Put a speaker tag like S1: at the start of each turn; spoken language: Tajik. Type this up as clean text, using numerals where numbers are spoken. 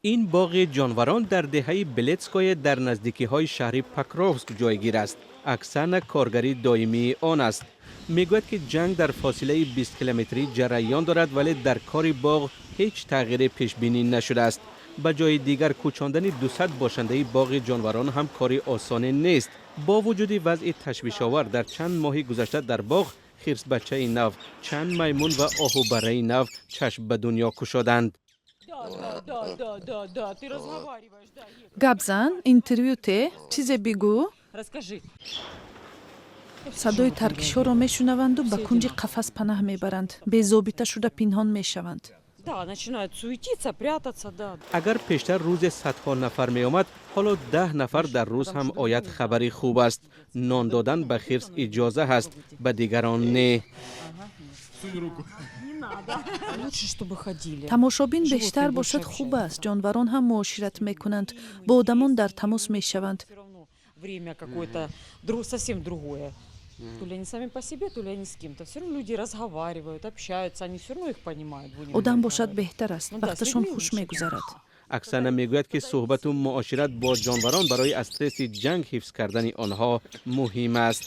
S1: Ин боғи ҷонварон дар деҳаи Белетское дар наздикиҳои шаҳри Покровск ҷойгир аст. Оксана коргари доимии он аст. Мегӯяд, ки ҷанг дар фосилаи 20 километрӣ ҷараён дорад, вале дар кори боғ ҳеҷ тағйире пешбинӣ нашудааст. Ба ҷои дигар кӯчондани 200 бошандаи боғи ҷонварон ҳам кори осоне нест. Бо вуҷуди вазъи ташвишовар, дар чанд моҳи гузашта дар боғ хирсбачаи нав, чанд маймун ва оҳубарраи нав чашм ба дунё кушоданд.
S2: Да, ты разговариваешь, да.
S3: Гап зан, интервю те, чизе бигӯ.
S2: Расскажи.
S3: Садои таркишҳоро мешунаванду ба кунҷи қафас панаҳ мебаранд, безобита шуда пинҳон мешаванд.
S2: Да, начинают суетиться, прятаться, да.
S1: Агар пештар рӯзе садҳо нафар меомад, ҳоло 10 нафар дар рӯз ҳам ояд, хабари хуб аст. Нон додан ба хирс иҷоза ҳаст, ба дигарон не.
S2: Лучше, чтобы ходили.
S3: Тамошобин бештар бошад, хуб аст. Ҷонварон ҳам муошират мекунанд, бо одамон дар тамос мешаванд.
S2: Всё равно время какое-то совсем другое. То ли они сами по себе, то ли они с кем-то. Все равно люди разговаривают, общаются, они все равно их понимают. Будем
S3: Одам
S2: так
S3: бошад,
S2: говорить.
S3: беҳтар аст.
S2: Ну да, с
S3: Вақташон
S2: людьми
S3: хуш
S2: лучше.
S3: мегузарад.
S1: Оксана мегӯяд, ки суҳбату муошират бо ҷонварон барои аз стресси ҷанг ҳифз кардани онҳо муҳим аст.